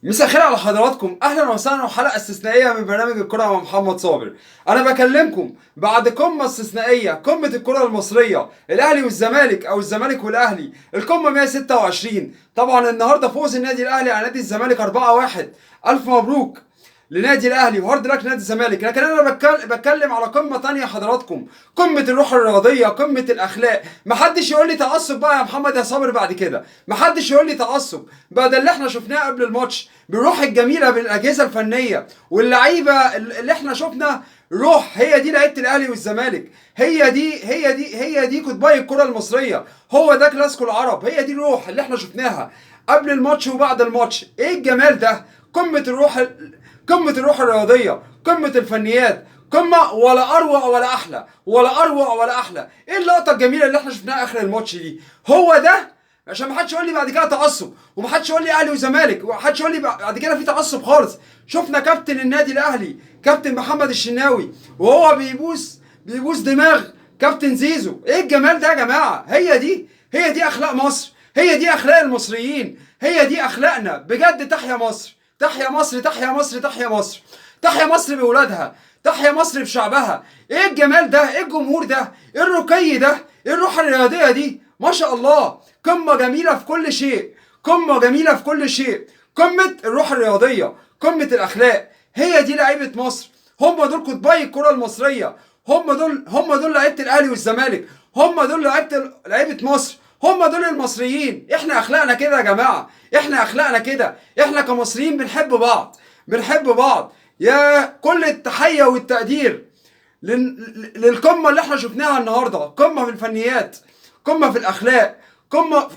مساء الخير على حضراتكم، اهلا وسهلا وحلقه استثنائية من برنامج الكره مع محمد صابر. انا بكلمكم بعد قمة استثنائية، قمة الكره المصرية، الاهلي والزمالك او الزمالك والاهلي، القمه 126. طبعا النهارده فوز النادي الاهلي على نادي الزمالك 4-1. الف مبروك لنادي الاهلي و hard luck نادي الزمالك. لكن انا بتكلم على قمة تانية حضراتكم، قمة الروح الرياضية، قمة الاخلاق. محدش يقول لي تعصب بقى يا محمد يا صابر بعد كده، محدش يقول لي تعصب بعد اللي احنا شفناه قبل الماتش، بالروح الجميلة بالاجهزة الفنية واللعيبة اللي احنا شفنا روح. هي دي لعيبة الاهلي والزمالك، هي دي هي دي هي دي قطبي الكره المصرية، هو ده كلاسيكو العرب، هي دي الروح اللي احنا شفناها قبل الماتش وبعد الماتش. ايه الجمال ده؟ قمة الروح، قمة الروح الرياضية، قمة الفنيات، قمة ولا أروع ولا أحلى، ولا أروع ولا أحلى. إيه اللقطة الجميلة اللي احنا شفناها آخر الماتش دي؟ هو ده، عشان ما حدش يقول لي بعد كده تعصب، وما حدش يقول لي أهلي وزمالك، وما حدش يقول لي بعد كده في تعصب خالص. شفنا كابتن النادي الأهلي كابتن محمد الشناوي وهو بيبوس دماغ كابتن زيزو. إيه الجمال ده يا جماعة؟ هي دي، هي دي أخلاق مصر، هي دي أخلاق المصريين، هي دي أخلاقنا بجد. تحيا مصر، تحيا مصر، تحيا مصر، تحيا مصر، تحيا مصر بولادها، تحيا مصر بشعبها. ايه الجمال ده؟ ايه الجمهور ده؟ ايه الرقي ده؟ ايه الروح الرياضية دي؟ ما شاء الله، قمة جميلة في كل شيء، قمة جميلة في كل شيء، قمة الروح الرياضية، قمة الأخلاق. هي دي لعيبة مصر، هم دول قطبي الكرة المصرية، هم دول لعيبة الأهلي والزمالك، هم دول لعيبة مصر، هم دول المصريين. احنا اخلاقنا كده يا جماعة، احنا اخلاقنا كده، احنا كمصريين بنحب بعض، بنحب بعض. يا كل التحية والتقدير للقمه اللي احنا شفناها النهارده، قمة في الفنيات، قمة في الاخلاق،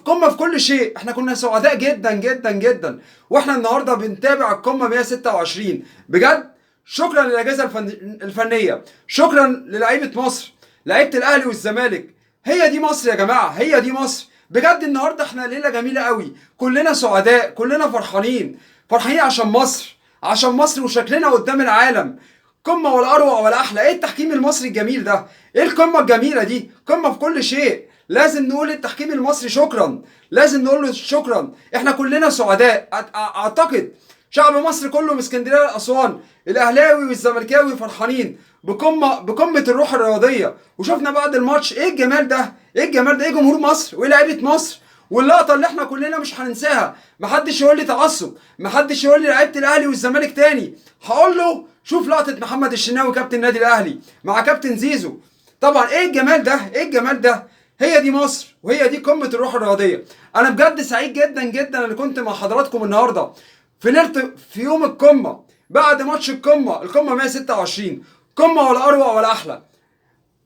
قمة في كل شيء. احنا كنا سعداء جدا جدا جدا واحنا النهارده بنتابع القمه 126. بجد شكرا للاجهزة الفنية، شكرا للعيبة مصر، لعيبة الاهلي والزمالك. هي دي مصر يا جماعة، هي دي مصر بجد. النهارده احنا ليلة جميلة قوي، كلنا سعداء، كلنا فرحانين، فرحانين عشان مصر، عشان مصر وشكلنا قدام العالم. قمة ولا اروع ولا احلى. ايه التحكيم المصري الجميل ده؟ ايه القمه الجميلة دي؟ قمة في كل شيء. لازم نقول للتحكيم المصري شكرا، لازم نقول له شكرا. احنا كلنا سعداء. اعتقد شعب مصر كله من اسكندرية لاسوان، الاهلاوي والزملكاوي فرحانين بقمة الروح الرياضية. وشفنا بعد الماتش ايه الجمال ده، ايه الجمال ده، ايه جمهور مصر وايه لعيبة مصر، واللقطه اللي احنا كلنا مش هننساها. محدش يقول لي تعصب، محدش يقول لي لعيبة الاهلي والزمالك تاني. هقول له شوف لقطة محمد الشناوي كابتن النادي الاهلي مع كابتن زيزو. طبعا ايه الجمال ده، ايه الجمال ده. هي دي مصر وهي دي قمة الروح الرياضية. انا بجد سعيد جدا جدا اللي كنت مع حضراتكم النهارده في ليلة، في يوم القمه، بعد ماتش القمه، القمه 126، قمة ولا اروع ولا احلى.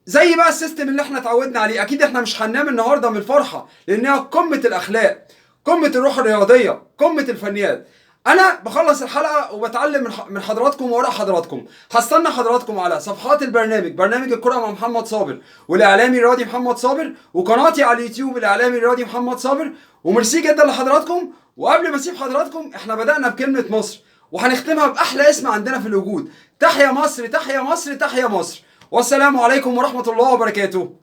زي بقى ال system اللي احنا اتعودنا عليه. اكيد احنا مش هننام النهارده من الفرحة، لانها قمة الاخلاق، قمة الروح الرياضية، قمة الفنيات. انا بخلص الحلقة وبتعلم من حضراتكم وورا حضراتكم. هستنى حضراتكم على صفحات البرنامج، برنامج الكره مع محمد صابر والاعلامي الرياضي محمد صابر، وقناتي على اليوتيوب الاعلامي الرياضي محمد صابر. وميرسي جدا لحضراتكم. وقبل ما اسيب حضراتكم، احنا بدأنا بكلمه مصر وهنختمها باحلى اسم عندنا في الوجود، تحيا مصر، تحيا مصر، تحيا مصر. والسلام عليكم ورحمة الله وبركاته.